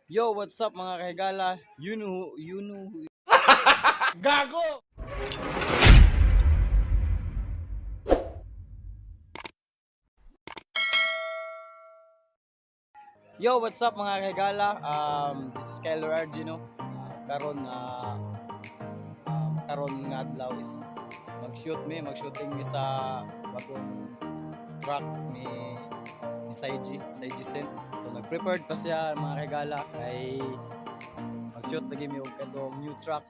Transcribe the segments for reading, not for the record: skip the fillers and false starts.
Yo, what's up, mga kahigala? You know who. Gago! Yo, what's up, mga kahigala? This is Kyler RG, no? Karon karon nga adlaw is mag-shoot mi, mag-shooting mi sa bagong track ni Saiji, Saiji Sent. So nag-prepared pa siya, mga kahigala, kay mag-shoot lagi mi og katong new track.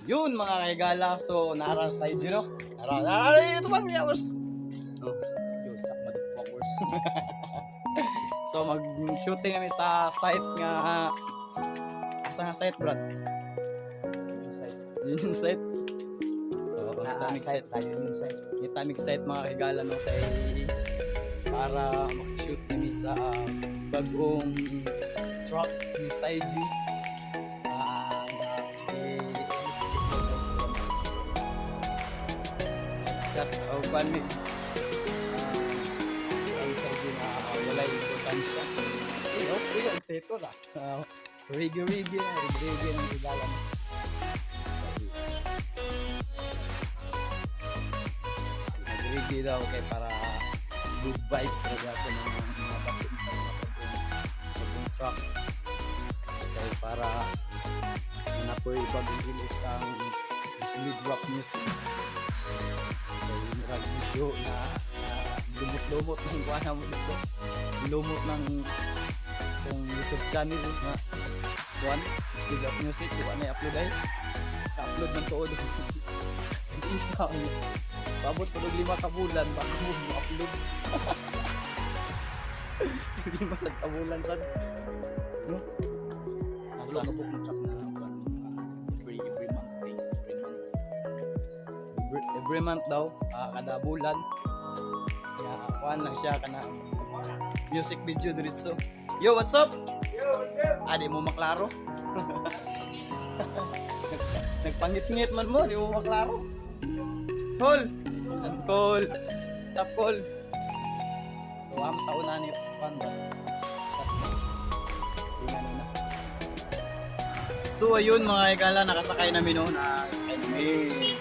Yun, mga kahigala, so nara sa Saiji, no? Nara, nara, ito bang niya? Oh. Yo, sak motherfuckers. So mag-shooting kami sa site nga, asa nga site, Brad? Yung site. Yung site. So, Sa tamig site, site. sa yung site. Yung tamig site, mga kagala, no, kay para mag-shoot kami sa bagong truck ni Saiji. Ah, eh, that oh, kuan mi. Ah, ang Saiji na walay importansya. Eh, okay ang title ah. Ah, reggae reggae, reggae reggae ng higala, no. Nag-reggae daw kay para good vibes ra gyapon ang mga batin sa mga bagong truck. Kay para na po'y bagong release ang Smith Rock Music. Kay murag medyo na lumot-lumot ng kuha na mo dito. Lumot ng kung YouTube channel na kuan Smith Rock Music, kuha na i-upload ay. Upload ng tuod. Isa Pabot pa og 5 ka bulan bago mo ma-upload. 5 sa kabulan sad. No? Asa Wala ka po kung track na kuan, every month days, every month. Every month daw, kada bulan. Ya, kuan lang siya kana music video diretso. Yo, what's up? Yo, what's up? Ah, di mo maklaro. Nagpangit-ngit man mo, di mo maklaro. Call! Call! What's up, call? So, ang taon na ni Juan ba? Tingnan na. So, ayun, mga ikala, nakasakay namin, no? Nakasakay namin.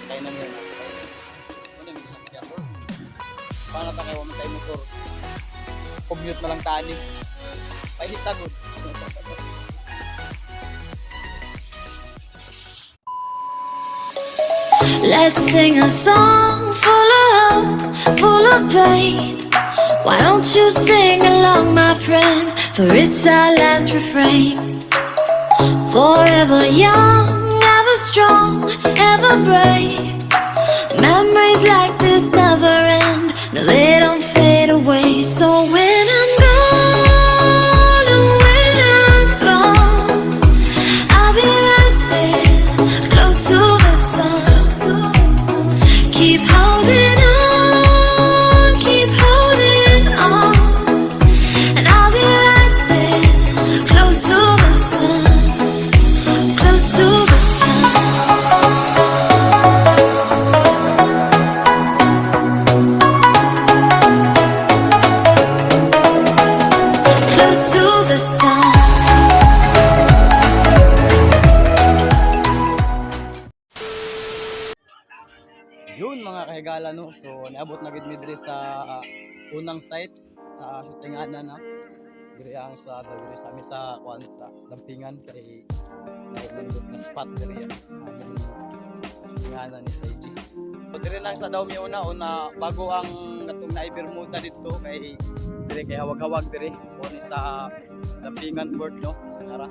Nakasakay namin, nakasakay namin. Ano yung sakyan, bro? Paano ta kayo tayo motor? Commute na lang tani. Pahita gud. Let's sing a song full of hope, full of pain. Why don't you sing along, my friend? For it's our last refrain. Forever young, ever strong, ever brave. Memories like this never end. No, they don't fade away. So when I'm gone, oh, when I'm gone, I'll be right there, close to the sun. Keep holding on, and I'll be right there, close to the sun, close to the sun. Close to the sun. Yun, mga kahigala, no. So niabot na gid mi diri sa unang site sa shootinganan na. Diri ang sa diri sa amin sa kuan sa Dampingan kay nailindot na spot diri among shootinganan ni Saiji. So diri lang sa daw mi una una bago ang katong naay Bermuda dito kay diri kay hawag-hawag diri kuan ni sa Dampingan Port, no. Tara.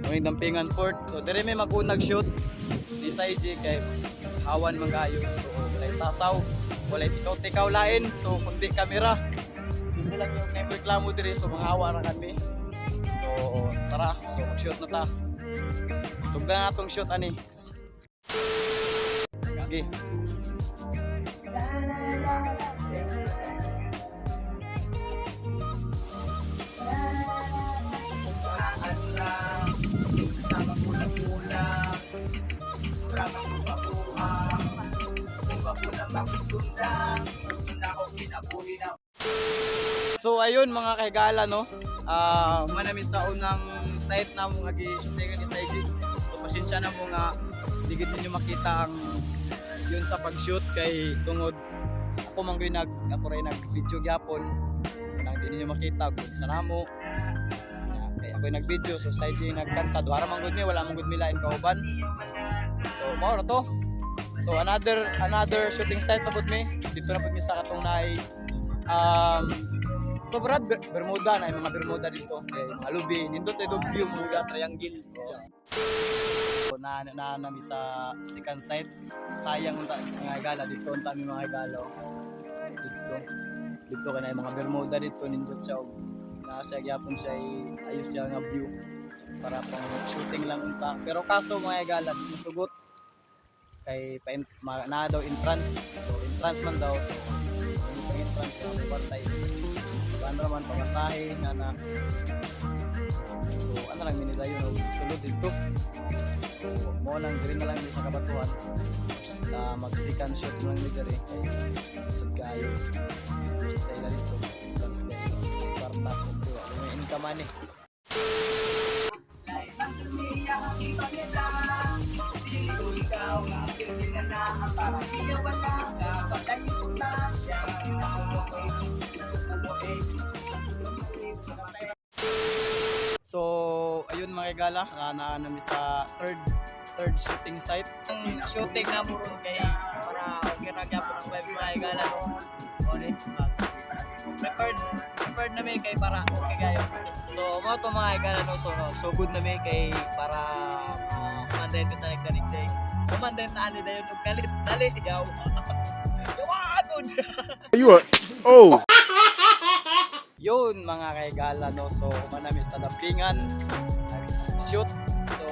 May Dampingan Port. So diri may magunag shoot ni Saiji kay hawan man kayo. So walay sasaw, walay tikaw-tikaw lain. So kundi kamera. Hindi lang yung may reklamo diri, so mga hawa ra kami. So tara, so mag-shoot na ta. Sugdan na atong shoot ani. Okay. So ayun, mga kahigala, no. Ah, manami sa unang site na mga gi-shootingan ni Saiji. So pasensya na mo nga di gid ninyo makita ang yun sa pag-shoot kay tungod ako man gyud nag ako ray nag-video gyapon. Kanang di ninyo makita kung sa namo. Na, kay ako nag-video, so Saiji nagkanta, duha ra man gud ni, wala man gud milain kauban. So mao ra to. So another another shooting site na pud mi. Dito na pud mi sa katong naay to Brad, Bermuda na yung mga Bermuda dito. Eh, mga lubi, nindot ito view, mga triangle. So, na na nami sa second site. Sayang unta mga gala dito, unta mi mga gala. Dito. Dito kay na yung mga Bermuda dito, nindot siya og naa siya gyapon siya ayos siya nga view para pang shooting lang unta. Pero kaso, mga gala, musugot kay pa na daw entrance. So entrance man daw, so ano pang entrance kay ang kwarta is paano naman pamasahe na na. So ano lang minidayon og sulod dito. So mo lang diri na lang mi sa Kabatuhan, mag second shoot mo lang mi diri kay sud kaayo gusto sa ila dito entrance kay kwarta kung wala may income ani. So, ayun, mga gala, na nami sa third third shooting site. Ang shooting na mo ron kay para okay ra gyapon ang vibes, mga higala, no. O ni prepared prepared na mi kay para okay kayo. So mo to, mga higala, no. So so good na mi kay para kumandahin ko tanig tanig day. Kumandahin ta ani dayon og kalit dali yaw. Yawa good. You are. Oh. Yun, mga kaigala, no. So, manami sa Dapingan shoot. So,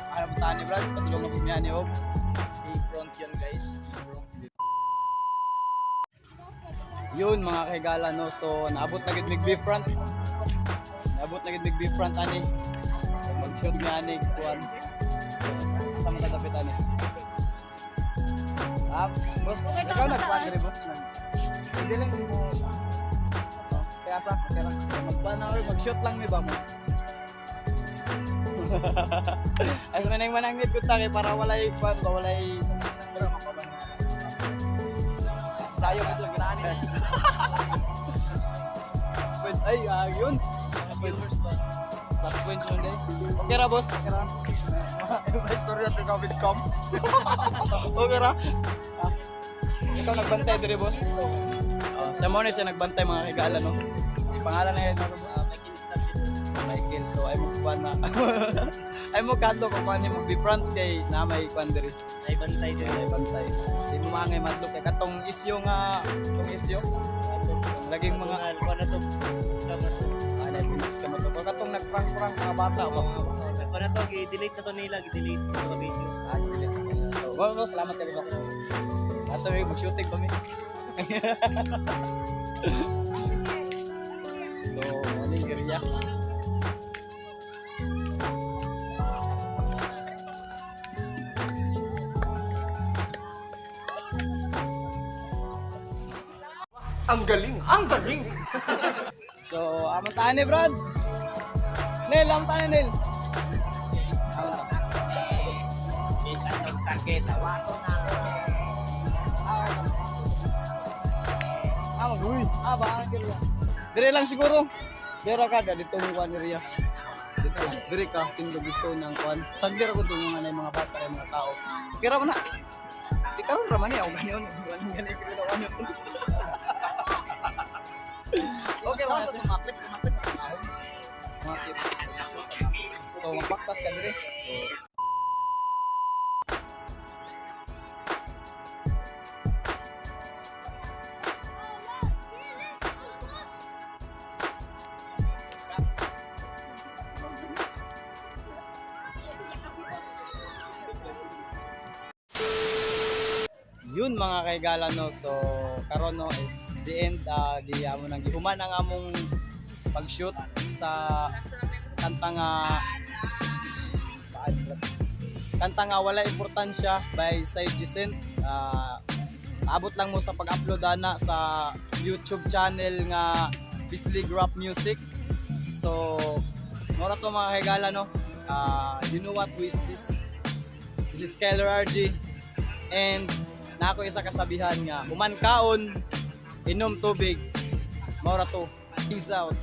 ano mo ni Brad? Patulong na po niya ni Og. I-front yan, guys. I-front. Yun, mga kaigala, no. So, naabot na gid mig front. Naabot na gid mig front ani. So, mag-shoot nga ani kuan. So, sa mga dapit ani. Ah, boss, ikaw nagkuan diri, boss. Hindi lang mo. Kaya sa, kaya lang. Magkuan na mag-shoot lang mi ba mo? As manang manangit ko ta kay para walay kuan ba, walay sayo gusto ginani. Plus points ay ah, yun. Plus points. Plus points yun eh. Okay ra, boss. Okay ra. May storya sa COVID.com. Okay ra. Ah, ikaw nagbantay diri, boss. Oh, sa mo na siya nagbantay, mga higala, no. Si pangalan na yun, ano, boss? Michael Stafford. Michael. So ay mo kuan na. Ay mo kadto kung kuan mo be front kay na may kuan diri. Ay bantay din. Ay bantay. Di mo maangay madlok kay katong isyo nga katong isyo. Katong laging mga Mga kuan na to. Scam na to. Ano yung ka mo to. Katong nagprank-prank mga bata ba. Kuan na to, gi-delete na to nila, gi-delete mga video. Ah, so, well, well, salamat kayo. Ato may mag-shooting kami. So, morning area. Ang galing! Ang galing! So, amang tayo ni Brad. Nel, amang tayo, Nel. Amang tayo. Sakit, awato na. Ah, mag-uy. Ah, baka kaya. Dire lang siguro. Dire ka, dito mo kuan area. Dito lang. Dire ka, tindog dito ng kuan. Sagdir ako tungo nga na yung mga bata, yung mga tao. Kira mo na. Di karon ra man ni ako ganion. Gani gani kira ko ano. Okay lang. Tumakit, tumakit. Tumakit. So, magpaktas ka dire. So, yun, mga kaigala, no. So karon, no, is the end, gi amo nang gihuman ang among pag-shoot sa kanta nga kanta nga Wala Importansya by Side Gisent. Paabot lang mo sa pag-upload ana sa YouTube channel nga Bislig Rap Music. So, mao ra to, mga kaigala, no. You know what, who is this? This is Keller RG. And naa ko isa kasabihan nga, human kaon, inom tubig. Mao ra to. Peace out.